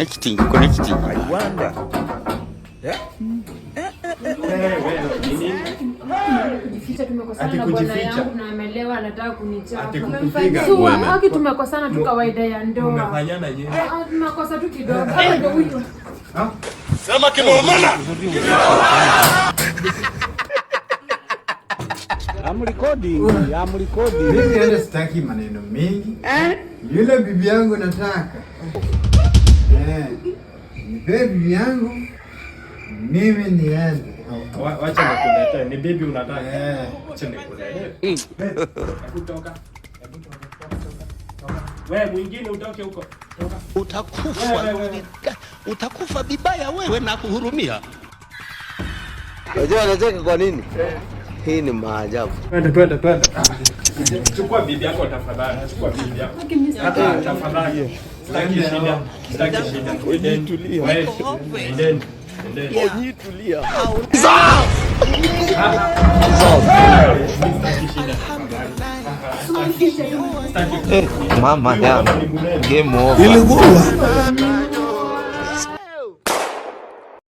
Connecting, connecting. I wonder. Yeah? Kujificha, tumekosana Ati na bwana kujificha. yangu na amelewa, anataka kunichapa. Ati kukupiga. So, haki tumekosana tu kawaida ya ndoa. Mnafanyana nini? Ah, tunakosa tu kidogo. Hapa ndio huyu. Sema kimeumana. I'm recording. I'm recording. Mimi hata sitaki maneno mengi. Yule bibi yangu nataka. Eh. Nipe bibi yangu mimi niende. Wacha nikuletee. Ni bibi unataka? Eh. Wacha nikuletee. Hebu toka. Hebu toka. Toka, toka, toka. Wewe mwingine utoke huko. Toka. Utakufa. Wewe, wewe. Utakufa vibaya wewe na kuhurumia. Unajua anacheka kwa nini? Hii ni maajabu. Twende, twende, twende. Chukua bibi yako tafadhali. Chukua bibi yako. Hata tafadhali. Sitaki shida. Sitaki shida. Wewe, endeni. Endeni. Sitaki shida. Sitaki. Mama yangu. Ni mrembo. Game over. Ilikuwa